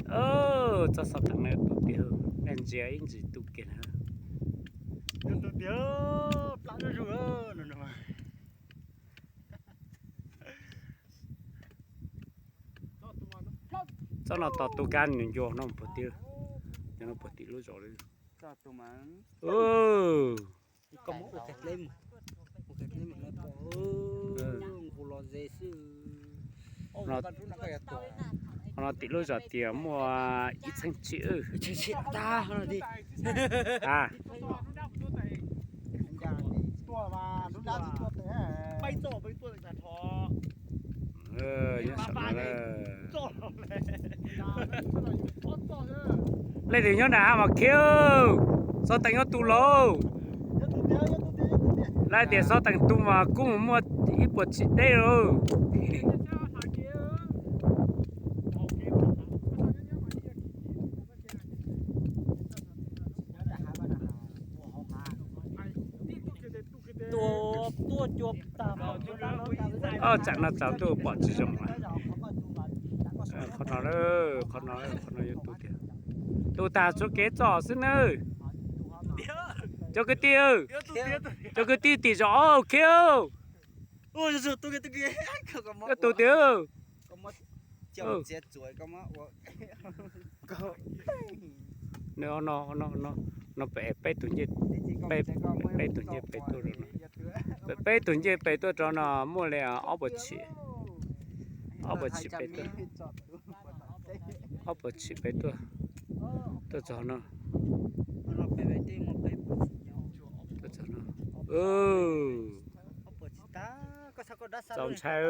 Txoj xov teem no tu tiag, nej ntsia ib ntsis tu kiag na. Yog tu tiag, plab zuj zus. Txoj no tos tu kab nws ncua no puag tim, no puag tim lub zos li. Qhov no tim lub zos tias muaj ib txheeb tshim. Nyob saum no. Leej twg nyob nram hav mas khiav, xov teem nyob tus lauj. Lawv tias xov teem tu mas kuj mus muaj ib puas tshim deb lauj. Tsam no tsaus ntuj pom tsis zoo lawm. Qhov no, qhov no, qhov no yuav tu tiag. Tu tag tsuav kev txoj xwb nawb. Cov kwv tij, cov kwv tij tim zos, ok. Yuav tu tiag. No, peb tus ncej, peb tus ncej pem tuaj rau no. Peb tus ncej pem tuaj rau no muaj li ob puas tshim, ob puas tshim pem tuaj, ob puas tshim pem tuaj, tuaj txog no. Tuaj txog no. Txaus ntshai.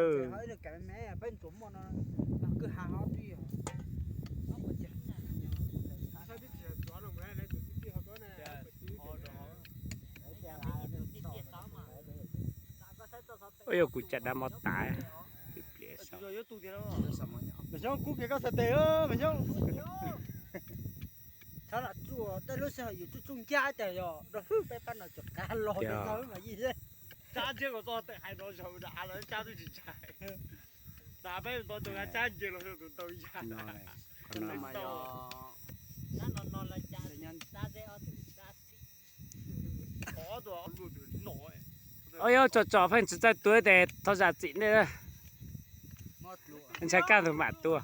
Ua yog kuv cas dab mob tas. Mas xyoob kub kiag koj xav tes mas xyoob. Txhob lam tsuj, tej lub sij hawm yus tsuj tsuj ncaj tias yog rau hwb peb pab no cov qab los ntawd mas yij. Tsab ntsiab kom txog tawm hais no zaum nram av los tsab twb tsis ntshai. Tas peb ntau tus tsab nce los tus ntau yag. Ob tug lus twm no. Yog tsom tsom feej tsis txawj tuav ces thov zam txim nej. Ntshai kaj ntug mam tuaj.